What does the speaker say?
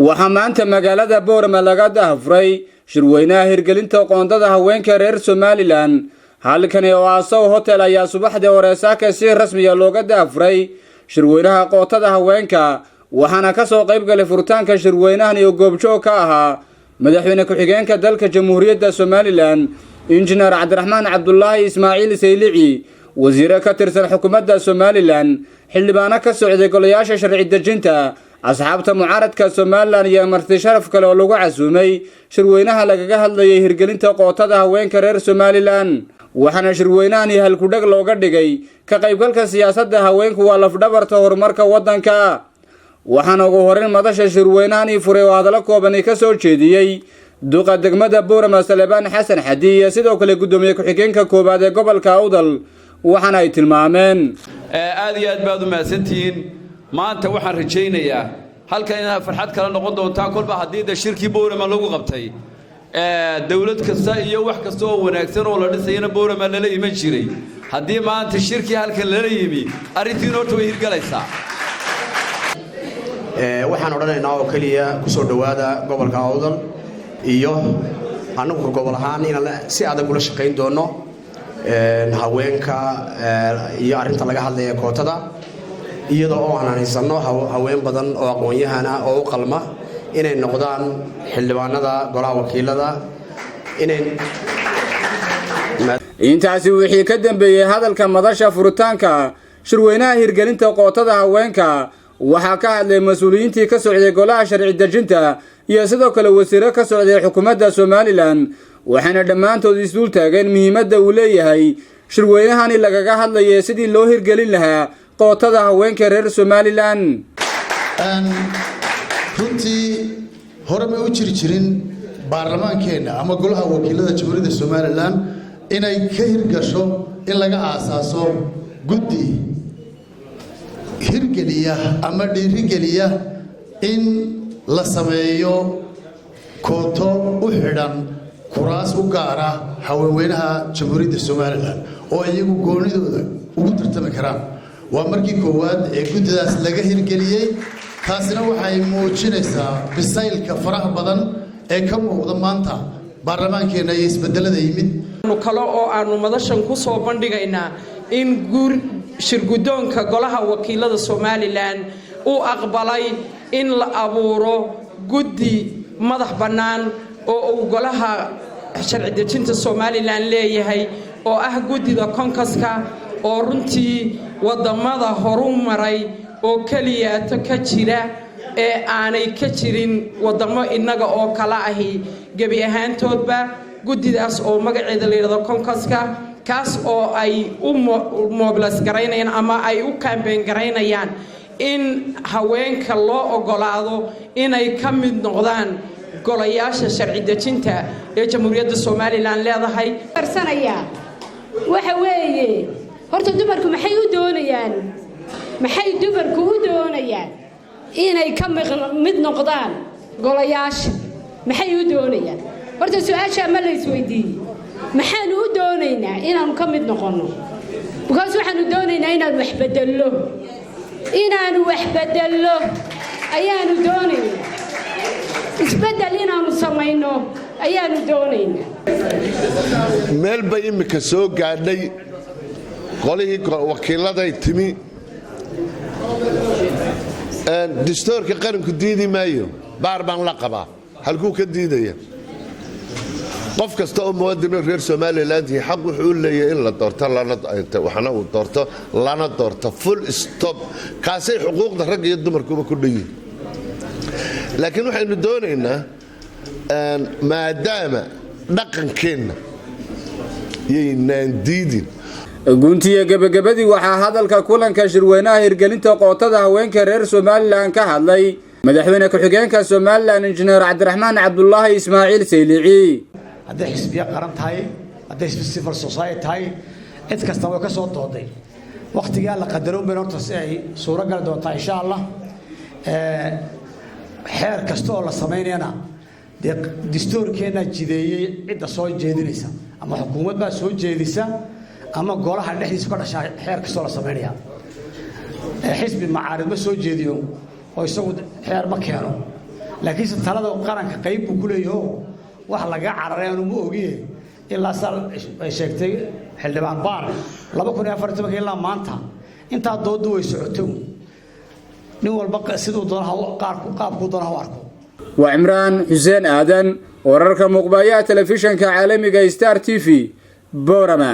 Waxaa maanta magaalada Boorama laga daahfuray shirweynaha hirgelinta qoondada haweenka reer Somaliland. Halkani oo ah Sow Hotel ayaa subaxdii hore saaka si rasmiya looga daahfuray shirweynaha qootada haweenka, waxaana ka soo qayb galay furitaanka shirweynahan iyo goobjoog ka ahaa madaxweyne ku-xigeenka dalka Jamhuuriyadda Somaliland, Injineer Cabdiraxmaan Cabdulaahi Ismaaciil Saylici, wasiire ka tirsan xukuumadda Somaliland, xildhibaano ka socday golayaasha sharci dejinta, asxaabta mucaaradka Somaliland iyo marti sharaf kale oo lagu casuumay shirweynaha lagaga hadlayay hirgelinta qootada haweenka reer Somaliland. Waxaana shirweynahani halkudheg looga dhigay "Ka qaybgalka siyaasadda haweenku waa lafdhabarta horumarka waddanka". Waxaana ugu horeyn madasha shirweynahani furay oo hadallo koobani ka soo jeediyey duqa degmada Boorama, Salebaan Xasan Xadi, iyo sidoo kale guddoomiye ku-xigeenka koowaad ee gobolka Awdal, waxaana ay tilmaameen: Aad iyo aad baad u mahadsantihiin. Maanta waxaan rajaynayaa halkan inaad farxad kala noqon doontaan, kolba haddii de shirkii Boorama lagu qabtay. Dowlad kasta iyo wax kasta oo wanaagsan oo la dhisayana Boorama lala iman jiray. Haddii maanta shirkii halkan lala yimi, arrintiina horta way hirgalaysaa. Waxaan odhanaynaa oo keliya, ku soo dhowaada gobolka Awdal, iyo annagu gobol ahaan inaan si adag ula shaqayn doono haweenka iyo arrinta laga hadlaya, kootada, iyadoo oo aan haysanno haween badan oo aqoon-yahana oo u qalma inay noqdaan xildhibaanada golaha wakiilada inay Intaasi wixii ka dambeeyey hadalka madasha furitaanka shirweynaha hirgelinta qootada haweenka waxaa ka hadlay mas-uuliyiintii ka socday golaha sharci dejinta iyo sidoo kale wasiiro ka socday xukuumadda Somaliland, waxayna dhammaantood isdul taageen muhiimadda uu leeyahay shirweynahani lagaga hadlayay sidii loo hirgelin lahaa qootada haweenka reer Somaliland. Runtii hore may u jiri jirin baarlamaankeenna ama golaha wakiilada Jamhuuriyadda Somaliland inay ka hirgasho in laga aasaaso guddi hirgeliya ama dhiirigeliya in la sameeyo kooto u xidhan, kuraas u gaara haweenweynaha Jamhuuriyadda Somaliland oo iyagu goonidooda ugu tartami karaan. Waa markii koowaad ee guddidaas laga hirgeliyey. Taasina waxay muujinaysaa bisaylka faraha badan ee ka muuqda maanta baarlamaankeenna iyo isbedelada yimid. Kale oo aanu madashan ku soo bandhigaynaa in guur shirguddoonka golaha wakiilada Somaliland uu aqbalay in la abuuro guddi madax bannaan oo uu golaha sharci dejinta Somaliland leeyahay, oo ah guddida konkaska, oo runtii waddamada horu maray oo keliyaato ka jira ee aanay ka jirin waddamo innaga oo kale ahi gebi ahaantoodba. Guddidaas oo magaceeda la yidhahdo konkaska, kaas oo ay u mobilize garaynayaan ama ay u campaign garaynayaan in haweenka loo ogolaado inay ka mid noqdaan golayaasha sharci dejinta ee Jamhuuriyadda Somaliland leedahay. Arsanayaa waxa weeye, horta dumarku maxay u doonayaan? Maxay dumarku u doonayaan inay ka mid noqdaan golayaasha? Maxay u doonayaan? Horta su-aashaa ma la isweydiiyey? Maxaanu u doonaynaa inaanu ka mid noqonno? Because waxaanu doonaynaa inaanu wax bedello. Inaanu wax bedello ayaanu doonaynaa. Isbeddel inaanu samayno ayaanu doonaynaa. Meel bay imminka soo gaadhay, qolihii wakiiladay timi. Distoorka qaranku diidi maayo, baar baan la qabaa. Halkuu ka diidaya? Qof kasta oo muwadino reer Somaliland xaq wuxuu u leeyahay in la doorto, waxna uu doorto, lana doorto, full stop. Kaasay xuquuqda ragga iyo dumarkuba ku dhan yihin. Laakiin waxaynu doonaynaa, maadaama dhaqankeenna yaynaan diidin. Guntiya gebagabadii waxaa hadalka kulanka shirweynaha hirgelinta qootada haweenka reer Somaliland ka hadlay madaxweyne ku-xigeenka Somaliland, Injineer Cabdiraxmaan Cabdulaahi Ismaaciil Saylici. Hadday xisbiyo qaran tahay, hadday civil society tahay, cid kasta way ka soo dooday. Wakhtigaa la qadaroon bayn horta si ay suuro gali doontaa, insha Allah. Xeer kasta oo la samaynayana dee distoorkeennaa jideeyey cidda soo jeedinaysa, ama xukuumad baa soo jeedisa ama golaha dhexdiisa ka dhashaa. Xeer kastoo la samaynaya, xisbi macaarid ma soo jeediyo oo isagu xeer ma keeno. Laakiinse talada qaranka qayb buu ku leeyaho, wax laga cararay anu ma ogiye. Ilaa saa ay sheegtay xildhibaan Baar, 2014-ka ilaa maanta intaa dooddu way socotay. Nin walba siduu doona, qaabkuu doona ha u arko. Waa Cimraan Xuseen Aadan, wararka muuqbayaha telefishanka caalamiga Star TV, Boorama.